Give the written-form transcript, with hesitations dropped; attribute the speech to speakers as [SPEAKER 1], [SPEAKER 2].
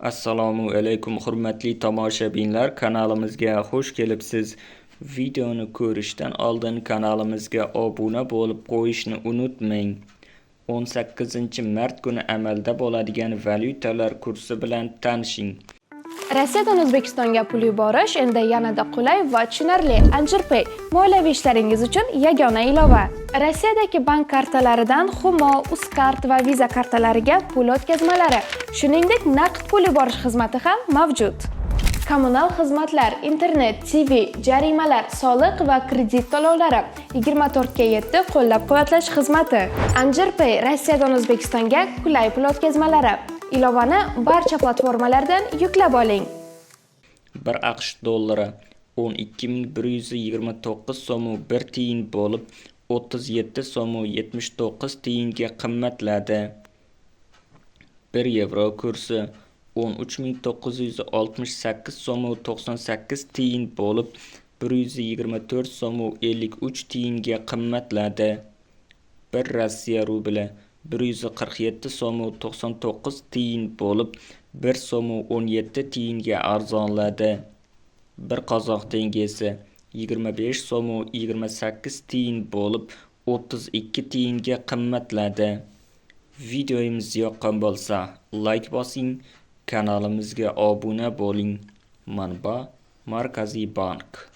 [SPEAKER 1] Assalomu alaykum, hurmatli tomoshabinlar, kanalimizga xush kelibsiz. Videoni ko'rishdan oldin kanalimizga obuna bo'lib qo'yishni unutmang. 18-mart kuni amalda bo'ladigan valyutalar kursi bilan tanishing.
[SPEAKER 2] Rossiyadan O'zbekistonga pul yuborish endi yanada qulay va tushunarli. Anjirpay moliyaviy ishlaringiz uchun yagona ilova. Rossiyadagi bank kartalaridan Humo, Uzcard va Visa kartalariga pul o'tkazmalari, shuningdek, naqd pul yuborish xizmati ham mavjud. Kommunal xizmatlar, internet, TV, jarimalar, soliq va kredit to'lovlari, 24:7 qo'llab-quvvatlash xizmati. Anjirpay Rossiyadan O'zbekistonga qulay pul o'tkazmalari. Ilovani barcha platformalardan yuklab oling.
[SPEAKER 1] 1 AQSh dollari 12 129 so'mu 1 tiyin bo'lib, 37 so'mu 79 tiyinga qimmatladi. 1 yevro kursi 13 968 so'mu 98 tiyin bo'lib, 124 so'mu 53 tiyinga qimmatladi. 1 Rossiya rubli 147 so'mu 99 tiyin bo'lib, 1 so'mu 17 tiyinga arzonladi. 1 qozoq tengesi 25 so'mu 28 tiyin bo'lib, 32 tiyinga qimmatladi. Videomiz yoqqan bo'lsa, layk bosing, kanalimizga obuna bo'ling. Manba: Markaziy bank.